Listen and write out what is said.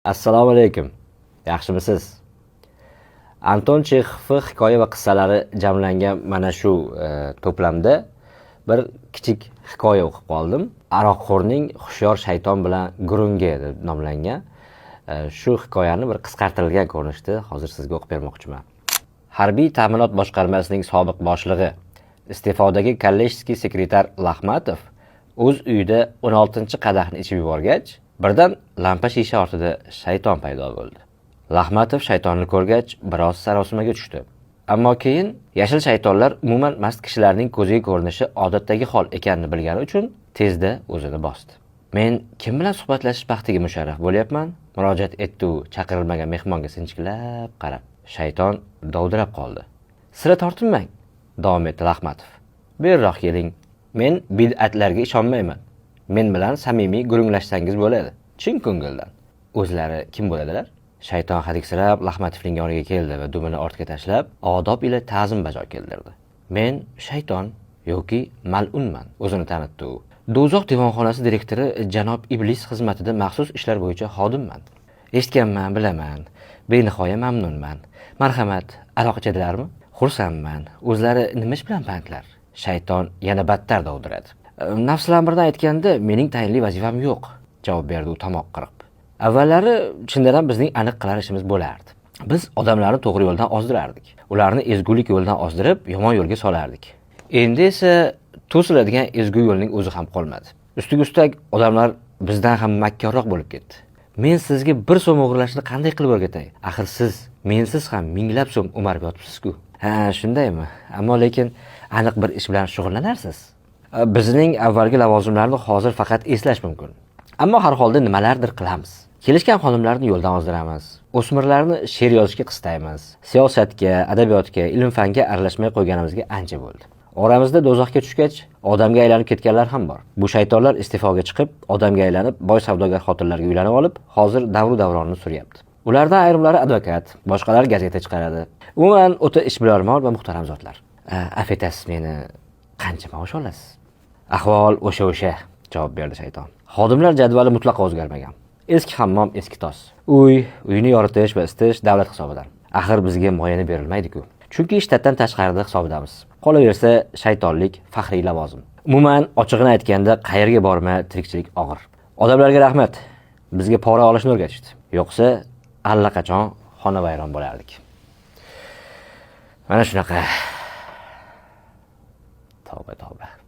Assalomu alaykum. Yaxshimisiz? Anton Chexovning hikoya va qissalari jamlangan mana shu to'plamda bir kichik hikoya o'qib qoldim. Aroqxo'rning hushyor shayton bilan gurungi deb nomlangan. Shu hikoyani bir qisqartirilgan ko'rinishda hozir sizga o'qib bermoqchiman. Harbiy ta'minot boshqarmasining sobiq boshlig'i, iste'fodagi kollejskiy sekretar Laxmatov o'z uyida 16-qadahni ichib yuborgach, birdan lampa shisha ortida shayton paydo bo'ldi. Laxmatov shaytonni ko'rgach, biroz sarosimaga tushdi. Ammo keyin yashil shaytonlar umuman mast kishilarning ko'ziga ko'rinishi odatdagi hol ekanini bilgani uchun tezda o'zini bosdi. Men kim bilan suhbatlashish baxtiga musharraf bo'lyapman? Murojaat etdi u chaqirilmagan mehmonga sinchiklab qarab. Shayton dovdirab qoldi. Sira tortinmang, davom etdi Laxmatov. Beriroq keling. Men bid'atlarga ishonmayman. Men bilan samimiy gurunglashsangiz bo'ladi. Chin ko'ngildan. O'zlari kim bo'ladilar? Shayton hadiksirab Laxmatovning yoniga keldi va dumini ortga tashlab, odob ila ta'zim bajo keltirdi. Men shayton yoki mal'unman, o'zini tanitdi u. Do'zax devonxonasi direktori janob Iblis xizmatida maxsus ishlar bo'yicha xodimman. Eshitganman, bilaman. Benihoya mamnunman. Marhamat, aroq ichadilarmi? Xursandman. O'zlari nima ish bilan bandlar? Shayton yana battar dovdiradi. Nafsilamirdan aytganda, mening tayinli vazifam yo'q, javob berdi u tomoq qirib. Avvallari chindan ham bizning aniq qilar ishimiz bo'lardi. Biz odamlarni to'g'ri yo'ldan ozdirardik. Ularni ezgulik yo'lidan ozdirib, yomon yo'lga solardik. Endi esa to'siladigan ezgu yo'lning o'zi ham qolmadi. Ustiga ustak odamlar bizdan ham makkorroq bo'lib ketdi. Men sizga 1 so'm o'g'irlashni qanday qilib o'rgatay? Axir siz mensiz ham minglab so'm o'marib yotibsiz-ku. Ha, shundaymi? Ammo lekin aniq bir ish bilan shug'ullanarsiz. Bizning avvalgi lavozimlarni hozir faqat eslash mumkin. Ammo har holda nimalardir qilamiz. Kelishgan xonimlarni yo'ldan ozdiramiz. O'smirlarni she'r yozishga qistaymiz. Siyosatga, adabiyotga, ilm-fanga aralashmay qo'yganimizga ancha bo'ldi. Oramizda do'zaxga tushgach, odamga aylanib ketganlar ham bor. Bu shaytonlar iste'foga chiqib, odamga aylanib, boy savdogar xotinlarga uylanib olib, hozir davru davronni suryapti. Ulardan ayrimlari advokat, boshqalari gazeta chiqaradi. Umuman o'ta ishbilarmon va muhtaram zotlar. Afv etasiz meni, qancha maosh olasiz? Ahvol o'sha-o'sha, javob berdi shayton. Xodimlar jadvali mutlaqo o'zgarmagan. Eski hammom, eski tos. Uy, uyni yoritish va isitish davlat hisobidan. Axir bizga moyani berilmaydi-ku. Chunki shtatdan tashqarida hisobidamiz. Qolaversa, shaytonlik faxriy lavozim. Umuman, ochig'ini aytganda, qayerga borma, tirikchilik og'ir. Odamlarga rahmat. Bizga pora olishni o'rgatishdi. Yo'qsa, allaqachon xonavayron bo'lardik. Mana shunaqa. Tavba, tavba.